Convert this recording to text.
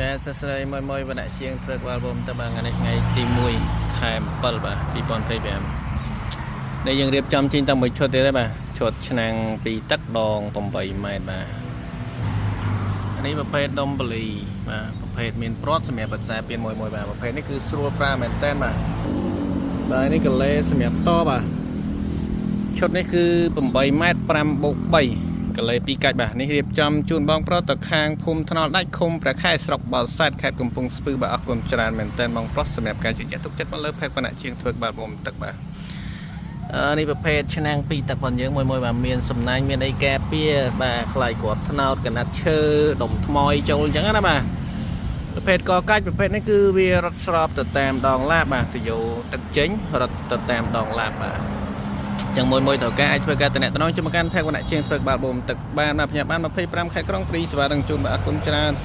បាទសួស្តីមួយមួយវណ្ណៈជាងធ្វើក្បាលបូមទៅបាទថ្ងៃនេះថ្ងៃទី1ខែ7បាទ2025នេះយើងរៀបចំចេញតែមួយឈុតទៀតហើយបាទឈុតឆ្នាំងពីរទឹកដង8ម៉ែត្របាទអានេះប្រភេទដុំបលីបាទប្រភេទមានព្រាត់សម្រាប់បន្សាពៀនមួយមួយបាទប្រភេទនេះគឺស្រួលប្រើមែនតើបាទបាទនេះកលេសម្រាប់តបាទឈុតនេះគឺ8ម៉ែត្រ5បូក3កលេពីរកាច់បាទនេះរៀបចំជូនបងប្រុសទៅខាងភូមិថ្នល់ដាច់ឃុំព្រះខែស្រុកបាល់សែតខេត្តកំពង់ស្ពឺបាទអរគុណច្រើនមែនតើបងប្រុសសម្រាប់ការជឿជាក់ទុកចិត្តមកលើផេកវណ្ណៈជាងធ្វើក្បាលបូមទឹកបាទអឺនេះប្រភេទឆ្នាំងពីរទឹករបស់យើងមួយមួយបាទមានសំណាញ់មានអីកែពាបាទខ្លាយគ្រាប់ត្នោតកណាត់ឈើដុំថ្មអីចូលអញ្ចឹងណាបាទប្រភេទកកាច់ប្រភេទនេះគឺវារត់ស្របទៅតាមដងឡាបបាទទៅយកទឹកចេញរត់ទៅតាមដងឡាបបាទ ចឹងមួយមួយត្រូវការអាចធ្វើការតំណតំណងជាមួយកាន់ផេកវណ្ណៈជាងធ្វើក្បាលបូមទឹកបានបាទផ្ញើបាន25ខេត្តក្រុងព្រីសេវានឹងជូនបាទអរគុណច្រើន។